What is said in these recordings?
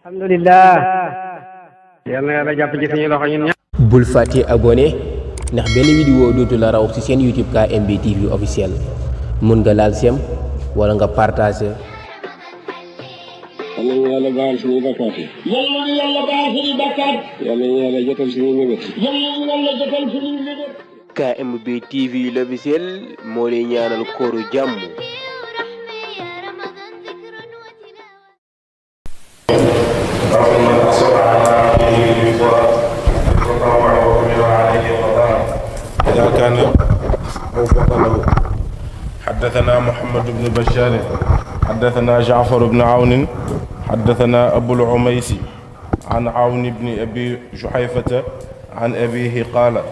alhamdulillah yal na yàlla jàpp ci suñu loxo ñun ñëpp. bul fàtte abonné ndax benn vidéo dootu la raw ci seen YouTube KMB TV officiel mun nga laal sem wala nga partager. yal nañu yàlla baal suñuy bakkaat yi. yal nañu yàlla baal suñuy bakkaat. yal nañu yàlla jotal suñuy mébét. yal nañu yàlla jotal suñuy mébét. KMB TV l'officiel moo lay ñaanal kooru jàmm. إذا كان موفقا له. حدثنا محمد بن بشار حدثنا جعفر بن عون حدثنا أبو العميس عن عون بن أبي جحيفة عن أبيه قال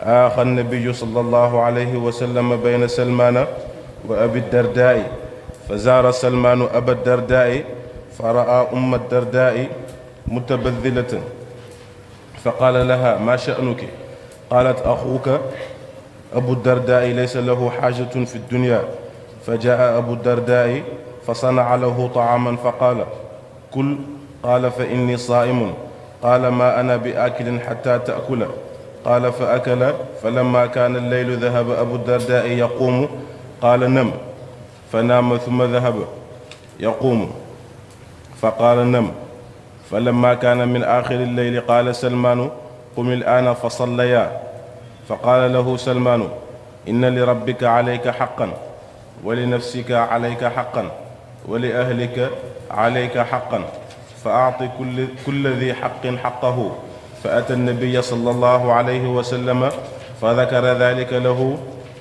آخى النبي صلى الله عليه وسلم بين سلمان وأبي الدرداء فزار سلمان أبا الدرداء فرأى أم الدرداء متبذلة فقال لها ما شأنك؟ قالت أخوك أبو الدرداء ليس له حاجة في الدنيا. فجاء أبو الدرداء فصنع له طعاما فقال كل. قال فإني صائم. قال ما أنا بآكل حتى تأكل. قال فأكل. فلما كان الليل ذهب أبو الدرداء يقوم. قال نم. فنام ثم ذهب يقوم فقال نم. فلما كان من آخر الليل قال سلمان قم الآن فصليا. فقال له سلمان إن لربك عليك حقا ولنفسك عليك حقا ولأهلك عليك حقا فأعط كل ذي حق حقه. فأتى النبي صلى الله عليه وسلم فذكر ذلك له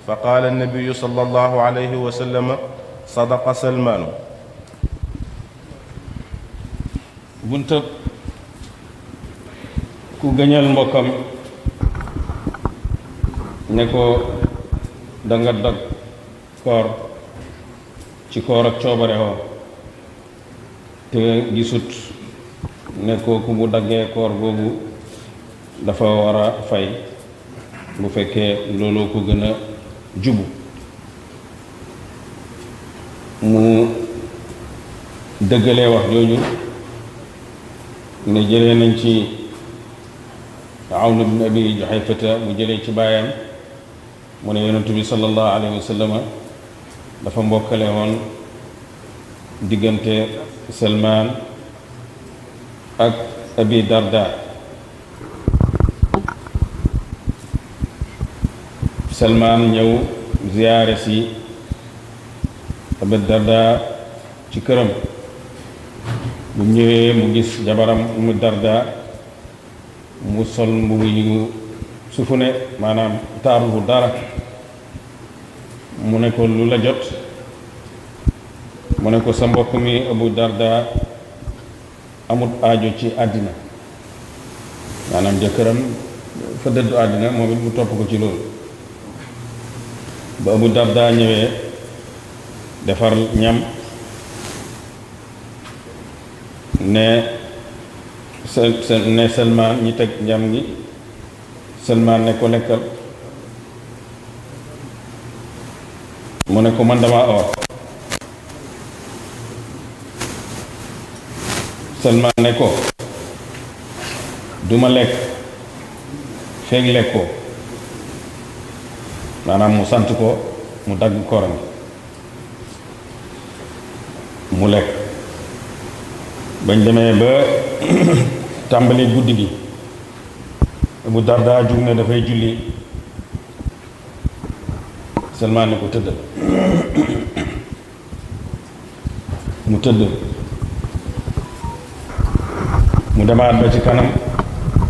فقال النبي صلى الله عليه وسلم صدق سلمان. bunta ku gëñal mbokkam ne ko danga dog koor ci koor ak coobare woo te gisut ne ko ku mu daggee koor boobu dafa war a fay bu fekkee looloo ko gën a jubu mu dëggalee wax jooju ne jëlee nañ ci Awn ibn Abi Juhayfata mu jëlee ci baayam mu ne yonent bi sallallahu alayhi wa sallam dafa mbokkale woon diggante Salmaan ak Abi Darda. Salmaan ñëw ziyaare si Abi Darda ci këram. bu ñëwee mu gis jabaram mu Darda mu sol mbubu yu sufu ne maanaam taaru dara mu ne ko lu la jot mu ne ko sa mbokk mi Abu Darda amut aajo ci àddina maanaam jëkkëram fa dëddu àddina moom it mu topp ko ci loolu. ba Abu Darda ñëwee defar ñam ne Salmaan ñi teg ñam gi Salmaan ne ko lekkal mu ne ko man dama oor. Salmaan ne ko duma lekk feeg lekkoo maanaam mu sant ko mu dagg kooram mu lekk. bañ demee ba tàmbali guddi gi Abu Darda jug ne dafay julli. Salmaan ne ko tëddal mu tëdd mu demaat ba ci kanam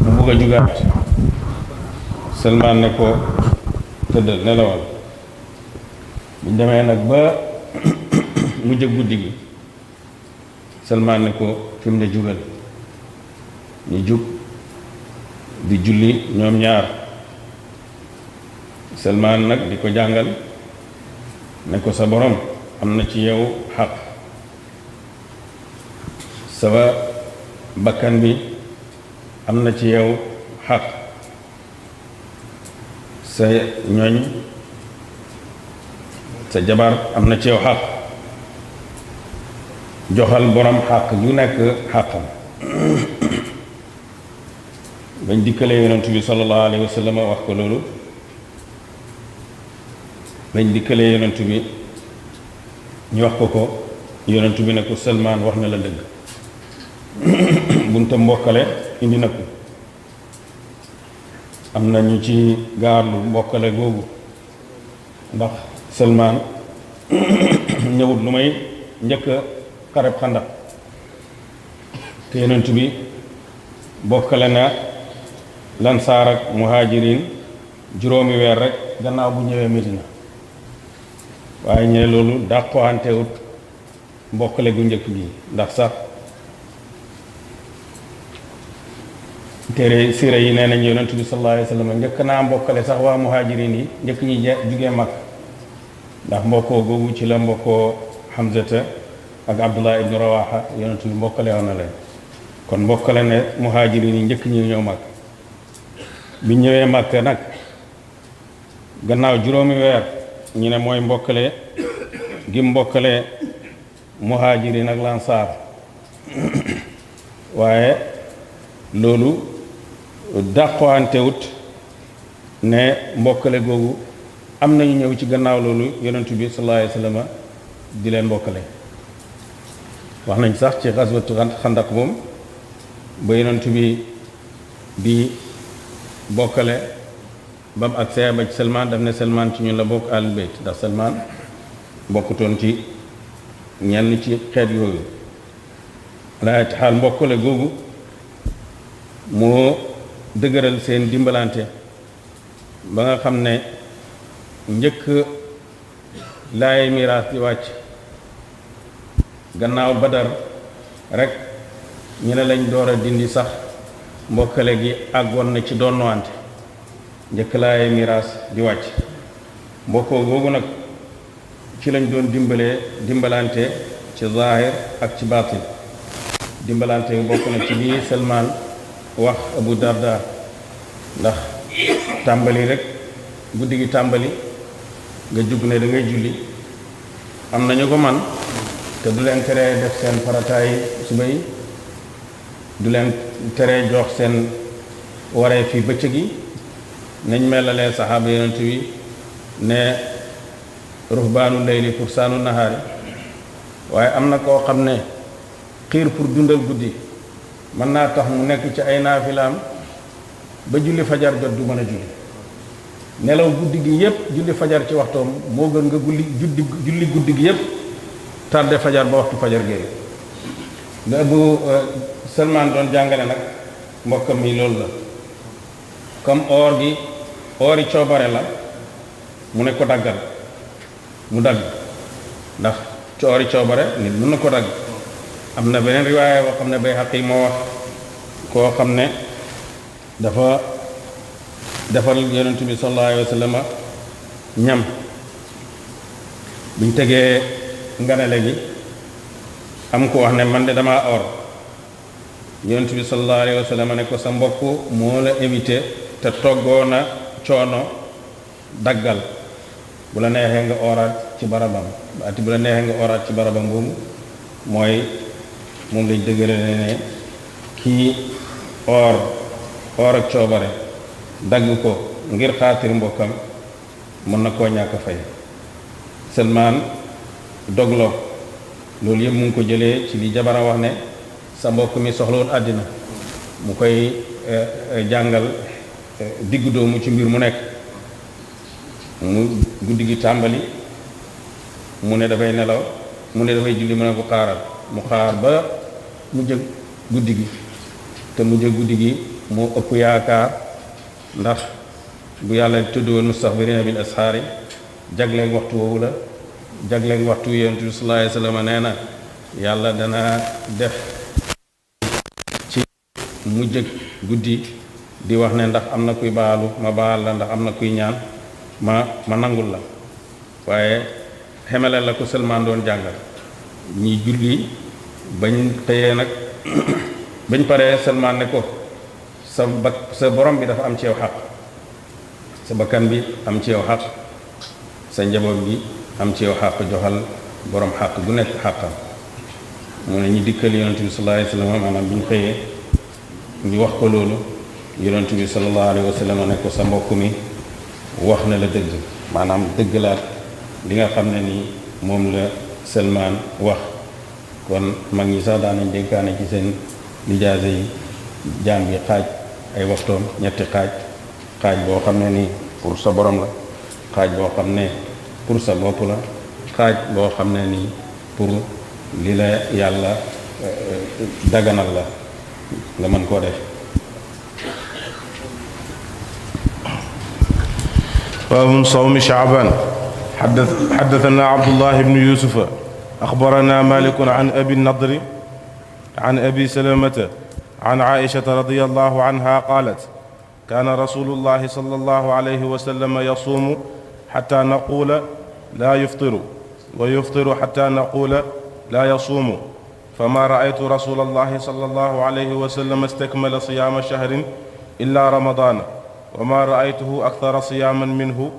mu bugg a jugaat Salmaan ne ko tëddal nelawal. buñ demee nag ba mu jëg guddi gi Salmaan ne ko fi mu ne jugal. ñu jug di julli ñoom ñaar. Salmaan nag di ko jàngal ne ko sa borom am na ci yow xaq. sa bakkan bi am na ci yow xaq. sa ñoñ sa jabar am na ci yow xaq. joxal borom xàq yu nekk xàqam bañ dikkalee yonent bi sallallahu alayhi wa sallam wax ko loolu bañ dikkalee yonent bi ñu wax ko yonent bi ne ko Salmaan wax na la dëgg bunta mbokkale indi na ko am na ñu ci gaarlu mbokkale googu ndax Salmaan ñëwut lu may njëkk xareb Xandaq te yonent bi bokkale na lansaar ak muhaajiriin juróomi weer rek gannaaw bu ñëwee Medina waaye ñee loolu dàqoantewut mbokkale gu njëkk gi ndax sax téere siira yi nee nañ yonent bi sallallahu alayhi wa sallam njëkk naa mbokkale sax waa muhaajiriin yi njëkk ñi jugee mag ndax mbokkoo googu ci la mbokkoo Hamzata ak Abdullah ibnu Rawaha yonent bi mbokkale woon na leen kon mbokkale ne muhaajiriin yi njëkk ñi ñëw mag bi ñëwee Makka nag gannaaw juróomi weer ñu ne mooy mbokkale gi mbokkale muhaajiriin ak lansaar waaye loolu dàqwantewut ne mbokkale googu am nañu ñëw ci gannaaw loolu yonent bi sallallahu alayhi wa sallam di leen mbokkale wax nañ sax ci xaswatu Xandaq moom ba yonent bi di bokkale ba mu ak see ba ci Salmaan daf ne Salmaan ci ñun la bokk ahlul bayt ndax Salmaan bokkutoon ci ñenn ci xeet yooyu laa ci xaal mbokkale googu moo dëgëral seen dimbalante ba nga xam ne njëkk laay miraas di wàcc gannaaw Badar rek ñu ne lañ door a dindi sax mbokkale gi àggoon na ci donnuwante njëkk laay miraas di wàcc mbokkoo googu nag ci lañ doon dimbalante ci zaahir ak ci baatin dimbalante bi bokk na ci lii Salmaan wax Abu Darda ndax tàmbali rek guddi gi tàmbali nga jug ne da ngay julli am nañu ko man te du leen teree def seen farataay suba yi du leen teree jox seen waree fi bëccëg yi nañ melalee saxaaba yonent bi ne ruhbaanu layli pour saanu nahaari waaye am na koo xam ne xiir pour dundal guddi mën naa tax mu nekk ci ay naafilaam ba julli fajar jot du mën a julli nelaw guddi gi yépp julli fajar ci waxtoom moo gën nga julli guddi gi yépp tardé fajar ba waxtu fajar génn la Abu Salmaan doon jàngale nag mbokkam mi loolu la comme oori coobare la mu ne ko daggal mu dagg ndax oori coobare nit mën na ko dagg am na beneen riwaaya boo xam ne Bayhaqi moo wax koo xam ne dafa defal yonent bi sallallahu alayhi wa sallam ñam buñ tegee nganale gi am ko wax ne man de damaa or yonent bi sallallahu alayhi wa sallam ne ko sa mbokk moo la invité te toggoo na coono daggal bu la neexee nga oraat ci barabam baati bu la neexee nga oraat ci barabam boobu mooy moom lañ dëgërale ne kii or ak coobare dagg ko ngir xaatir mbokkam mën na koo ñàkk fay Salmaan dogloo loolu yëpp mu ngi ko jëlee ci li jabara wax ne sa mbokk mi soxlawul àddina mu koy jàngal diggu doomu ci mbir mu nekk mu guddi gi tàmbali mu ne dafay nelaw mu ne dafay julli mu ne ko xaaral mu xaar ba mu jëg guddi gi te mu jëg guddi gi moo ëpp yaakaar ndax bu yàlla tuddoon mustaxbirina bil asxaari jagleeg waxtu woowu la jagleeg waxtu yonent bi sallallahu alayhi wa sallam nee na yàlla dana def ci mu jëg guddi di wax ne ndax am na kuy baalu ma baal la ndax am na kuy ñaan ma nangul la waaye xemele la ko Salmaan doon jàngal ñi julli bañ xëyee nag bañ paree Salmaan ne ko sa borom bi dafa am ci yow xaq sa bakkan bi am ci yow xaq sa njaboot gi am ci yow xaq joxal borom xaq gu nekk xaqam mu ne ñu dikkal yonent bi sallallahu alayhi wa sallam maanaam bi ñu xëyee ñu wax ko loolu yonent bi sallallahu alayhi wa sallam ne ko sa mbokk mi wax na la dëgg maanaam dëggalaat li nga xam ne nii moom la Salmaan wax kon mag ñi sax daanañ dénkaane ci seen lijaasa yi jaam bi xaaj ay waxtoom ñetti xaaj boo xam ne nii pour sa borom la xaaj boo xam ne pour sa bopp la xaaj boo xam ne nii pour li la yàlla daganal la nga mën koo def. باب صوم شعبان حدثنا عبد الله بن يوسف أخبرنا مالك عن أبي النضر عن أبي سلمة عن عائشة رضي الله عنها قالت كان رسول الله صلى الله عليه وسلم يصوم حتى نقول لا يفطر ويفطر حتى نقول لا يصوم فما رأيت رسول الله صلى الله عليه وسلم استكمل صيام شهر إلا رمضان وما رأيته أكثر صياما منه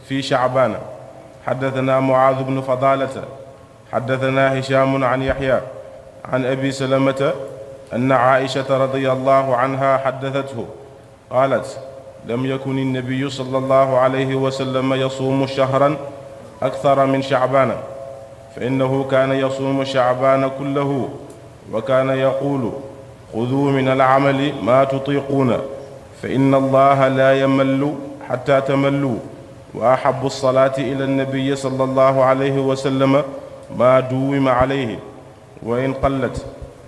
في شعبان حدثنا معاذ بن فضالة حدثنا هشام عن يحيى عن أبي سلمة أن عائشة رضي الله عنها حدثته قالت لم يكن النبي صلى الله عليه وسلم يصوم شهرا أكثر من شعبان فإنه كان يصوم شعبان كله وكان يقول خذوا من العمل ما تطيقون فإن الله لا يمل حتى تملوا وأحب الصلاة إلى النبي صلى الله عليه وسلم ما دوم عليه وإن قلت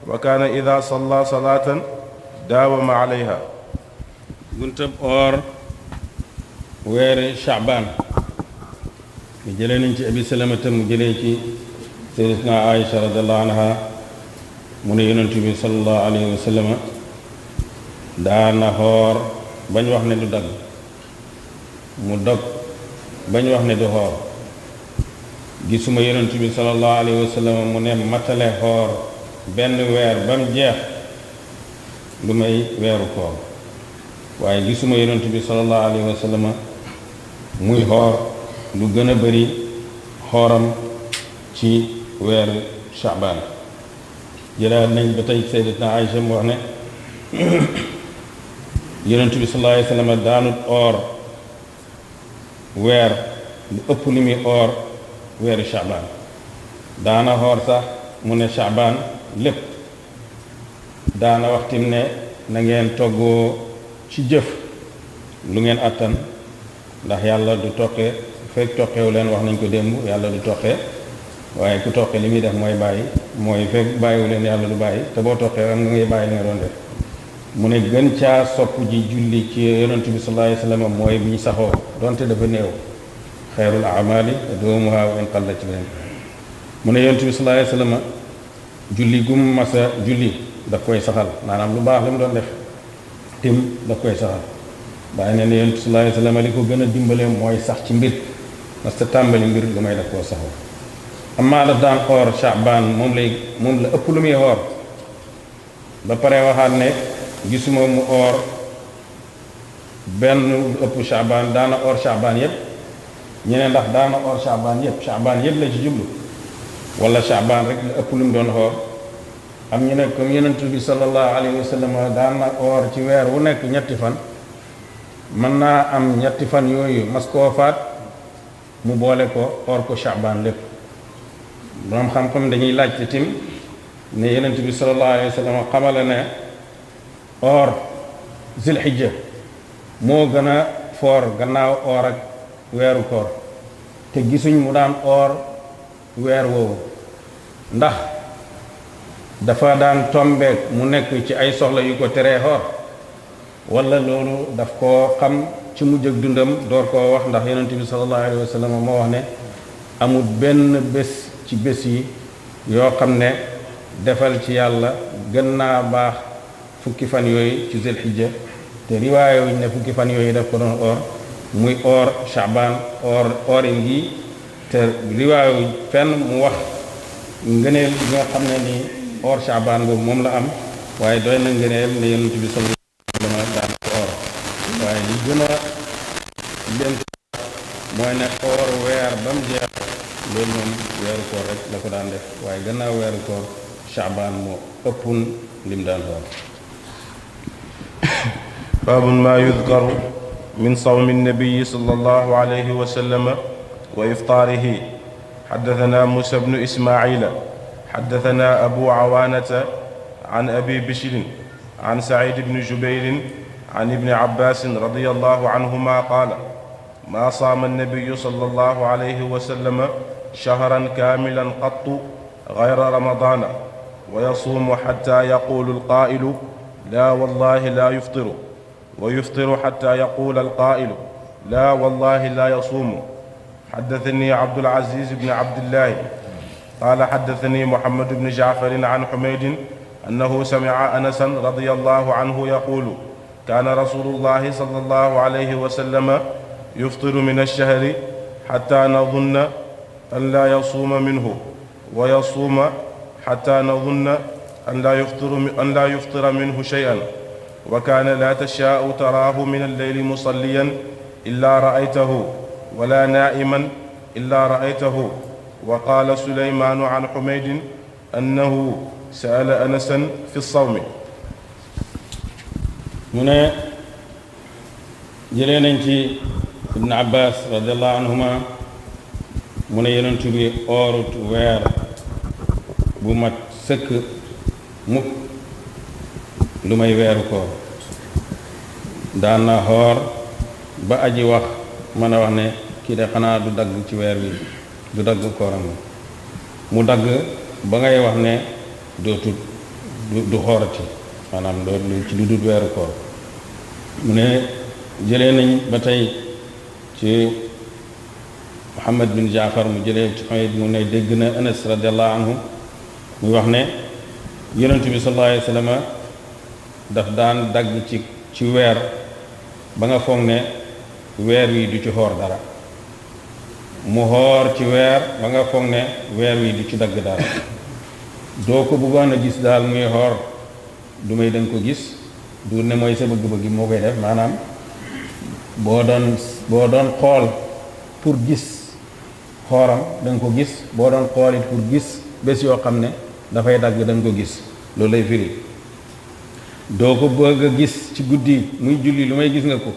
وكان إذا صلى صلاة داوم عليها guntëb or weeri Sha'ban mu jëlee nañ ci Abi Salamata mu jëlee ci Sayyidatuna Aïcha radiyallahu anha mu ne yonent bi sallallahu alayhi wa sallam daana xoor bañ wax ne du dagg mu dog bañ wax ne du xoor gisuma yonent bi sallallahu alayhi wa sallam mu ne matale xoor benn weer ba mu jeex lu may weeru koor waaye gisuma yonent bi sallallahu alayhi wa sallam muy xoor lu gën a bari xooram ci weeru Sha'ban jëlaat nañ ba tey Sayyidatuna Aïcha mu wax ne yonent bi sallallahu alayhi wa sallam daanut oor weer lu ëpp li muy oor weeru Sha'ban daana xoor sax mu ne Sha'ban lépp daana waxtim ne na ngeen toggoo ci jëf lu ngeen attan ndax yàlla du toqe fekk toqewu leen wax nañ ko démb yàlla du toqe waaye ku toqe li muy def mooy bàyyi mooy fekk bàyyiwu leen yàlla du bàyyi te boo toqee am nga ngay bàyyi li nga doon def mu ne gën caa sopp ji julli ci yonent bi sallallahu alayhi wa sallam mooy bi ñu saxoo donte dafa néew xeerul amali doomuha wa in qallat ci beneen mu ne yonent bi sallallahu alayhi wa sallam julli gum masa julli daf koy saxal maanaam lu baax li mu doon def tim daf koy saxal bàyyi ne ne yonent bi sallallahu alayhi wa sallam li ko gën a dimbale mooy sax ci mbir parce que tàmbali mbir lu may daf koo saxoo amma daf daan xoor Sha'ban moom la ëpp lu muy xoor ba pare waxaat ne gisuma mu oor benn lu ëpp Sha'ban daana oor Sha'ban yépp ñeneen ndax daana oor Sha'ban yépp la ci jublu wala Sha'ban rek la ëpp lu mu doon xoor am ñu ne comme yonent bi sallallahu alayhi wa sallam daana oor ci weer wu nekk ñetti fan mën naa am ñetti fan yooyu mas koo faat mu boole ko oor ko Sha'ban lépp borom xam-xam dañuy laajte tim ne yonent bi sallallahu alayhi wa sallam xamale ne or zilhijja moo gën a foor gannaaw or ak weeru koor te gisuñ mu daan or weer woowu ndax dafa daan tombeek mu nekk ci ay soxla yu ko teree xoor wala loolu daf koo xam ci mujj ak dundam door koo wax ndax yonent bi sallallahu alayhi wa sallam moo wax ne amul benn bés ci bés yi yoo xam ne defal ci yàlla gën naa baax fukki fan yooyu ci zilhijja te riwaaye wuñ ne fukki fan yooyu daf ko doon or muy or Sha'ban orin gi te riwaaye wuñ fenn mu wax ngëneel bi nga xam ne ni or Sha'ban boobu moom la am waaye doy na ngëneel ne yonent bi sallallahu alayhi wa sallam daan ko or waaye li gën a leen mooy ne or weer ba mu jeex loolu moom weeru koor rek la ko daan def waaye gannaaw weeru koor Chaabaan moo ëppun lim daan xoor. باب ما يذكر من صوم النبي صلى الله عليه وسلم وإفطاره. حدثنا موسى بن إسماعيل حدثنا أبو عوانة عن أبي بشر عن سعيد بن جبير عن ابن عباس رضي الله عنهما قال: ما صام النبي صلى الله عليه وسلم شهرا كاملا قط غير رمضان ويصوم حتى يقول القائل: لا والله لا يفطر، ويفطر حتى يقول القائل: لا والله لا يصوم. حدثني عبد العزيز بن عبد الله قال حدثني محمد بن جعفر عن حميد أنه سمع أنسا رضي الله عنه يقول: كان رسول الله صلى الله عليه وسلم يفطر من الشهر حتى نظن أن لا يصوم منه، ويصوم حتى نظن أن لا يفطر منه شيئا، وكان لا تشاء تراه من الليل مصليا إلا رأيته، ولا نائما إلا رأيته. وقال سليمان عن حميد أنه سأل أنسا في الصوم. من جليننتي ابن عباس رضي الله عنهما من ينتبه أورت وير بمت سك مك لمي ويركو دانا هور با اجي wax man wax ne ki de xana du dag ci weer wi du dag kooram mu dag ba ngay wax ne dootu du xoorati maanaam loolu ci lu dul weeru koor mu ne jëlee nañ ba tey ci Muhammad bin Jaafar mu jëlee ci xamit mu ne dégg na Anas radiallahu anhu muy wax ne yonent bi sallallahu alayhi wa sallam daf daan dagg ci weer ba nga foog ne weer wi du ci xoor dara mu xoor ci weer ba nga foog ne weer wi du ci dagg dara doo ko bëggoon a gis daal muy xoor du may danga ko gis du ne mooy sa bëgg-bëgg moo koy def maanaam boo doon xool pour gis xooram danga ko gis boo doon xool it pour gis bés yoo xam ne dafay dagg danga ko gis loolu lay firi doo ko bëgg a gis ci guddi muy julli lu may gis nga ko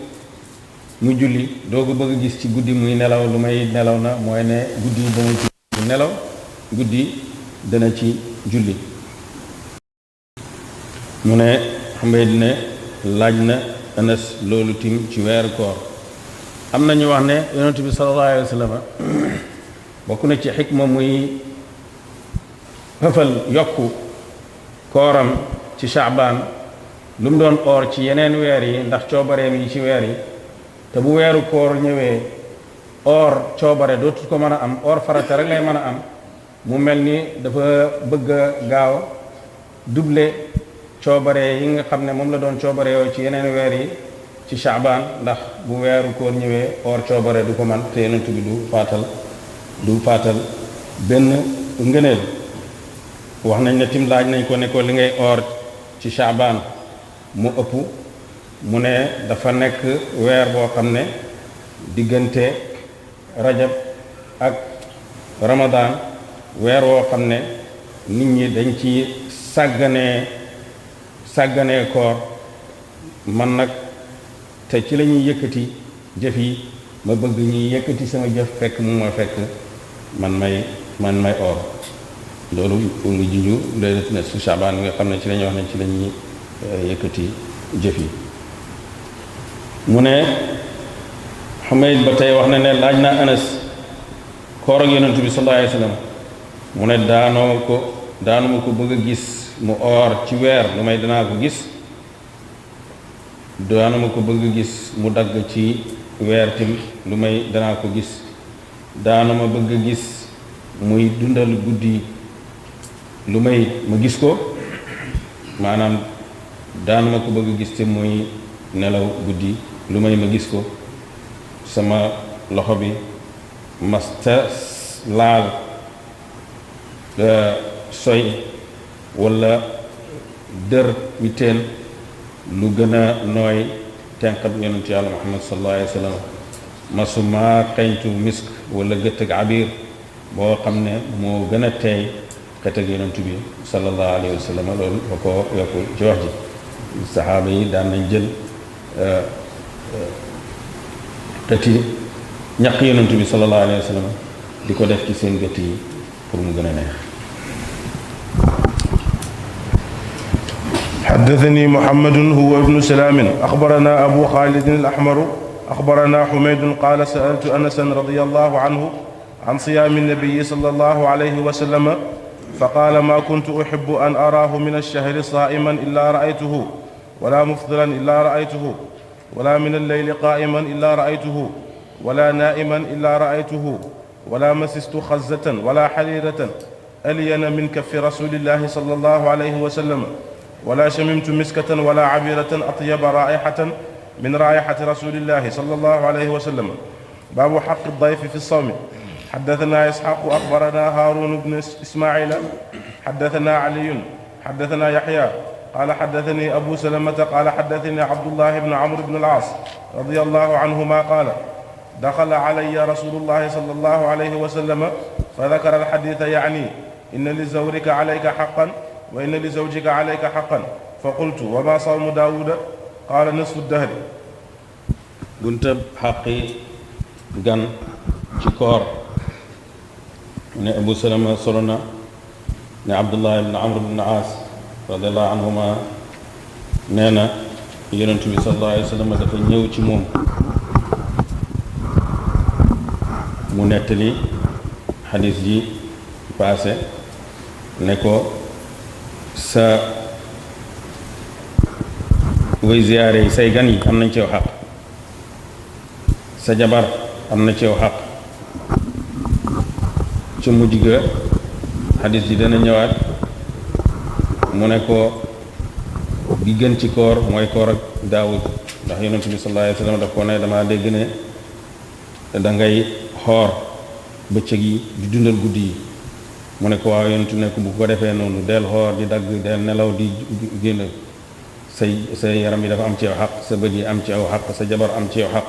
muy julli doo ko bëgg a gis ci guddi muy nelaw lu may nelaw na mooy ne guddi ba muy ci nelaw guddi dana ci julli mu ne xamee ne laaj na Anas loolu tim ci weeru koor am na ñu wax ne yonent bi sallallahu alayhi wa sallam bokk na ci xikma muy xëfal yokku kooram ci Shaabaan lu mu doon oor ci yeneen weer yi ndax coobareem yi ci weer yi te bu weeru koor ñëwee oor coobare dootul ko mën a am oor farata rek lay mën a am mu mel ni dafa bëgg a gaaw double coobare yi nga xam ne moom la doon coobare yooyu ci yeneen weer yi ci Shaabaan ndax bu weeru koor ñëwee oor coobare du ko man te yonent bi du faatal benn ngëneel wax nañ ne tim laaj nañ ko ne ko li ngay oor ci Shaabaan mu ëpp mu ne dafa nekk weer boo xam ne diggante rajab ak Ramadan weer woo xam ne nit ñi dañ ci sàgganee koor man nag te ci la ñuy yëkkati jëf yi ma bëgg ñuy yëkkati sama jëf fekk mu ma fekk man may oor loolu ngi junju léeg ne su Shaabaan nga xam ne ci la ñuy wax ne ci la ñuy yëkkati jëf yi mu ne Xumayd ba tey wax na ne laaj naa Anas koor ak yonent bi sallallahu alayhi wa sallam mu ne daanuma ko bëgg a gis mu oor ci weer lu may danaa ko gis daanuma ko bëgg a gis mu dagg ci weer tim lu may danaa ko gis daanuma bëgg a gis muy dundal guddi lu may ma gis ko maanaam daanuma ko bëgg a gis te muy nelaw guddi lu may ma gis ko sama loxo bi masta laal soy wala dër wi teen lu gën a nooy tenqat yonent yàlla Muhammad sallallahu alayhi wa sallam masuma xeñtu misk wala gëtt ak abir boo xam ne moo gën a teey xet ak yonent bi sallallahu alayhi wa sallam loolu ba ko yokku ci wax ji saxaaba yi daan nañ jël xeti ñaq yonent bi sallallahu alayhi wa sallam di ko def ci seen gët yi pour mu gën a neex. حدثني محمد هو ابن سلام أخبرنا أبو خالد الأحمر أخبرنا حميد قال سألت أنسا رضي الله عنه عن صيام النبي صلى الله عليه وسلم فقال ما كنت أحب أن أراه من الشهر صائما إلا رأيته ولا مفطرا إلا رأيته ولا من الليل قائما إلا رأيته ولا نائما إلا رأيته ولا مسست خزة ولا حريرة ألين من كف رسول الله صلى الله عليه وسلم ولا شممت مسكة ولا عبيرة أطيب رائحة من رائحة رسول الله صلى الله عليه وسلم. باب حق الضيف في الصوم. حدثنا إسحاق أخبرنا هارون بن إسماعيل حدثنا علي حدثنا يحيى قال حدثني أبو سلمة قال حدثني عبد الله بن عمرو بن العاص رضي الله عنهما قال دخل علي رسول الله صلى الله عليه وسلم فذكر الحديث يعني إن لزورك عليك حقا وإن لزوجك عليك حقا فقلت وما صوم داود قال نصف الدهر. buntab xaqi gan ci koor ne Abu Salama solo na ne Abdullah ibn Amr ibn Aas radiallahu anhuma nee na yonent bi sallallahu alayhi wa sallam dafa ñëw ci moom mu nettali xadis ji passé ne ko sa way ziyaare yi say gan yi am nañ ci yow xaq sa jabar am na ci yow xaq ci mujj ga xadis ji dana ñëwaat mu ne ko bi gën ci koor mooy koor ak Daawud ndax yonent bi sallallahu alayhi wa sallam daf ko ne dama dégg ne da ngay xoor bëccëg yi di dundal guddi yi mu ne ko waaw yonent ne ko bu ko defee noonu del xoor di dagg del nelaw di génn sa yaram yi dafa am ci yow xaq sa bët yi am ci yow xaq sa jabar am ci yow xaq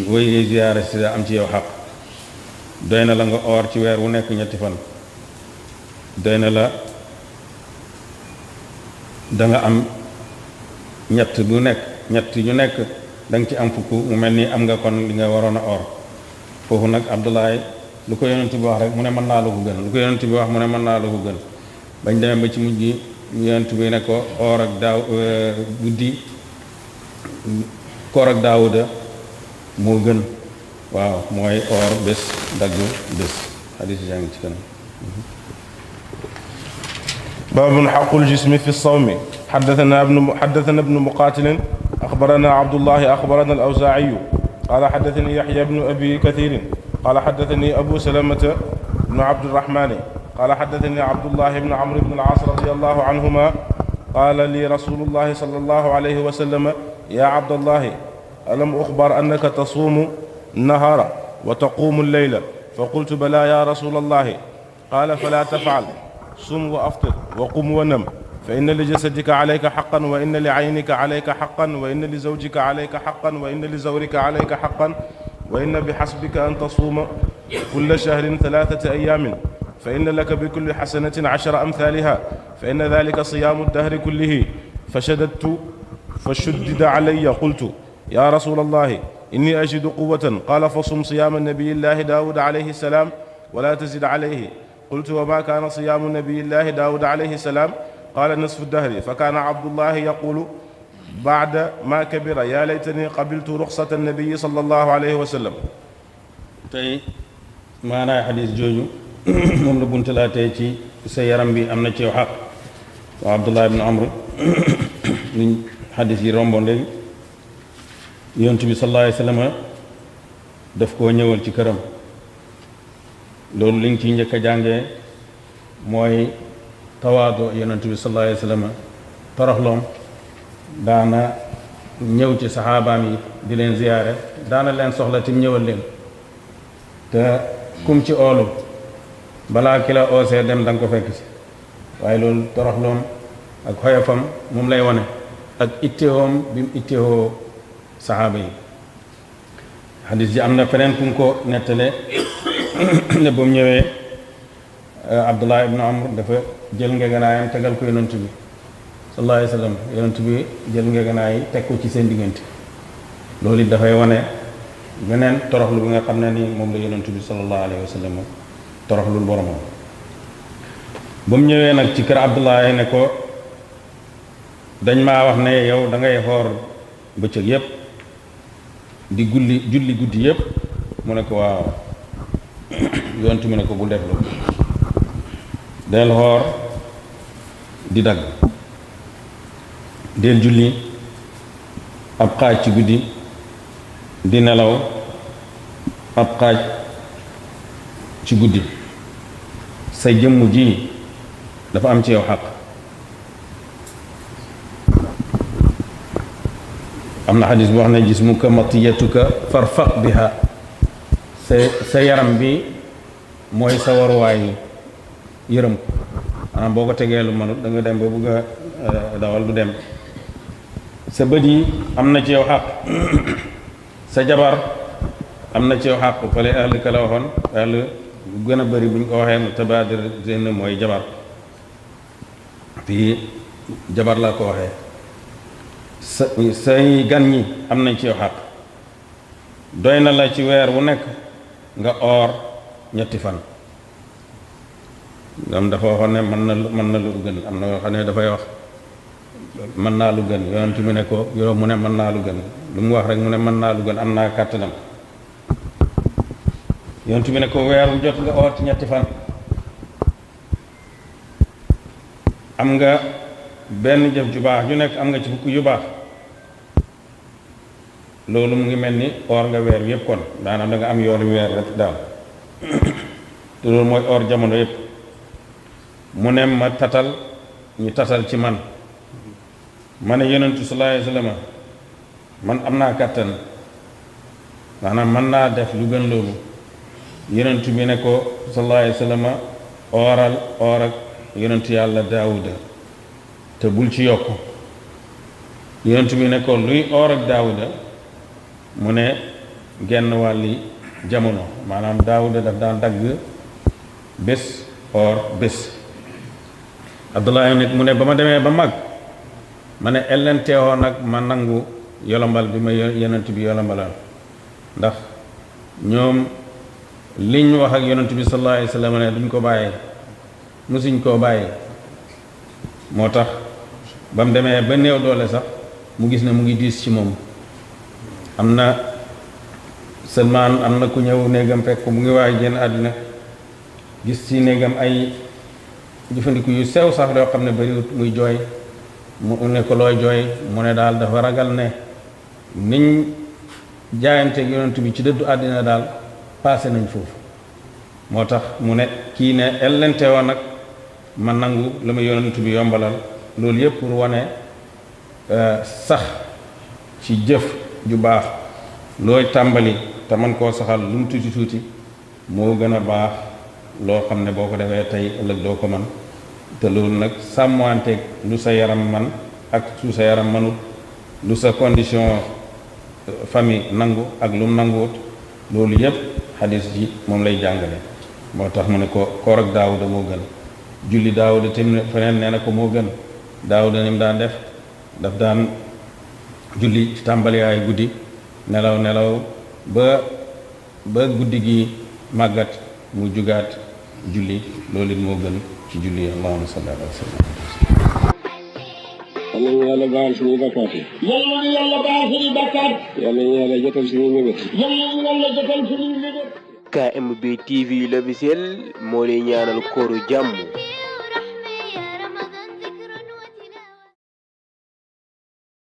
woy ziyaare si am ci yow xaq doy na la nga oor ci weer wu nekk ñetti fan doy na la da nga am ñett bu nekk ñett yu nekk da nga ci am fukk mu mel ni am nga kon li nga waroon a oor foofu nag Abdoulaye lu ko yonent bi wax rek mu ne mën naa la ko gën lu ko yonent bi wax mu ne mën naa la ko gën bañ demee ba ci mujj gi yonent bi ne ko oor ak daaw guddi koor ak Daawuda moo gën waaw mooy oor bés dagg bés xadis yaa ngi ci kanam. باب حق الجسم في الصوم. حدثنا ابن مقاتل أخبرنا عبد الله أخبرنا الأوزاعي قال حدثني يحيى بن أبي كثير قال حدثني أبو سلمة بن عبد الرحمن قال حدثني عبد الله بن عمرو بن العاص رضي الله عنهما قال لي رسول الله صلى الله عليه وسلم يا عبد الله ألم أخبر أنك تصوم النهار وتقوم الليل فقلت بلى يا رسول الله قال فلا تفعل صم وأفطر وقم ونم فإن لجسدك عليك حقا وإن لعينك عليك حقا وإن لزوجك عليك حقا وإن لزورك عليك حقا وإن بحسبك أن تصوم كل شهر 3 أيام فإن لك بكل حسنة 10 أمثالها فإن ذلك صيام الدهر كله فشدد علي قلت يا رسول الله إني أجد قوة قال فصم صيام النبي الله داود عليه السلام ولا تزد عليه قلت وما كان صيام نبي الله داود عليه السلام قال نصف الدهر فكان عبد الله يقول بعد ما كبر يا ليتني قبلت رخصة النبي صلى الله عليه وسلم. tey maanaay xadis jooju moom la buntalaatee ci sa yaram bi am na ci yow xaq waa Abdullah ibn Amr liñ xadis yi romboon léegi yonent bi sallallahu alayhi wa sallam daf koo ñëwal ci këram loolu liñ ci njëkk a jàngee mooy tawaado yonent bi sallallahu alayhi wa sallam toroxloom daana ñëw ci saxaabaam yi di leen ziyaare daana leen soxla tim ñëwal leen te kum ci oolu balaa ki la oosee dem da nga ko fekk ci waaye loolu toroxloom ak xoyofam moom lay wone ak itteewoom bi mu itteewoo saxaaba yi xadis ji am na feneen kum ko nettale ne ba mu ñëwee Abdullah ibnu Amr dafa jël ngeganaayam tegal ko yonent bi sallallahu alayhi wa sallam yonent bi jël ngeganaay teg ko ci seen diggante loolu it dafay wane beneen toroxlu bi nga xam ne ni moom la yonent bi sallallahu alayhi wa sallam toroxlul boromam. ba mu ñëwee nag ci kër Abdullah ne ko dañ maa wax ne yow da ngay xoor bëccëg yépp di julli guddi yépp mu ne ko waaw yonent mi ne ko bu def loolu del xoor di dagg del julli ab xaaj ci guddi di nelaw ab xaaj ci guddi sa jëmm ji dafa am ci yow xaq am na xadis bu wax ne jismuka matiyatuka farfaq biha sa yaram bi mooy sa waruwaay yërëm ko maanaam boo ko tegee lu mënut da nga dem ba bugg a dawal du dem sa bët yi am na ci yow xaq sa jabar am na ci yow xaq fale ahli ka la waxoon ahli bu gën a bëri bu ñu ko waxee mu tabaadir seen mooy jabar fii jabar laa ko waxee say gan ñi am nañ ci yow xaq doy na la ci weer wu nekk nga oor ñetti fan ngam dafa waxoon ne mën na lu gën am na yoo xam ne dafay wax mën naa lu gën yonent mu ne ko yow mu ne mën naa lu gën lu mu wax rek mu ne mën naa lu gën am naa kàttanam yonent bi ne ko weer wu jot nga oor ci ñetti fan am nga benn jëf ju baax ju nekk am nga ci fukk yu baax loolu mu ngi mel ni oor nga weer yépp kon daanaka da nga am yoolu weer rek daal te loolu mooy oor jamono yépp mu ne ma tatal ñu tatal ci man ma ne yonentu sallallahu alayhi wasallam man am naa kàttan maanaam mën naa def lu gën loolu yonentu bi ne ko sallallahu alayhi wasallam ooral oor ak yonentu yàlla daawuda te bul ci yokk yonentu bi ne ko luy oor ak daawuda mu ne genn wàlli jamono maanaam daawuda daf daan dagg bés oor bés Abdullah nit mu ne ba ma demee ba mag ma ne ellenteewoo nag ma nangu yolombal bi ma yonent bi yolombalal ndax ñoom liñ wax ak yonent bi sallallahu alayhi wasallam ne duñ ko bàyyi musuñ koo bàyyi moo tax ba mu demee ba néew doole sax mu gis ne mu ngi diis ci moom am na Salmaan am na ku ñëw néegam fekk mu ngi waay génn àddina gis ci néegam ay jëfandiku yu sew sax yoo xam ne bariwut muy jooy mu ne ko looy jooy mu ne daal dafa ragal ne niñ jaayanteeg yonent bi ci dëddu àddina daal passé nañ foofu moo tax mu ne kii ne ellente woon nag ma nangu la ma yonent bi yombalal loolu yëpp pour wane sax ci jëf ju baax looy tàmbali te man koo saxal lu mu tuuti tuuti moo gën a baax loo xam ne boo ko defee tey ëllëg doo ko man te loolu nag sàmmanteeg lu sa yaram man ak su sa yaram manut lu sa condition famille nangu ak lu mu nanguwut loolu yëpp xadis ji moom lay jàngale moo tax mu ne ko koor ak daawuda moo gën julli daawuda tamit feneen nee na ko moo gën daawuda ni mu daan def daf daan julli ci tàmbaliyaay guddi nelaw ba guddi gi màggat mu jugaat julli loolu it moo gën ci julli allahumma salli ala sayyidina yal nañu yàlla baal suñuy bakkaat yi. yal nañu yàlla baal suñuy bakkaat. yal nañu yàlla jotal suñuy mébét. yal nañu yàlla jotal suñuy mébét. KMB TV l'officiel moo lay ñaanal kooru jàmm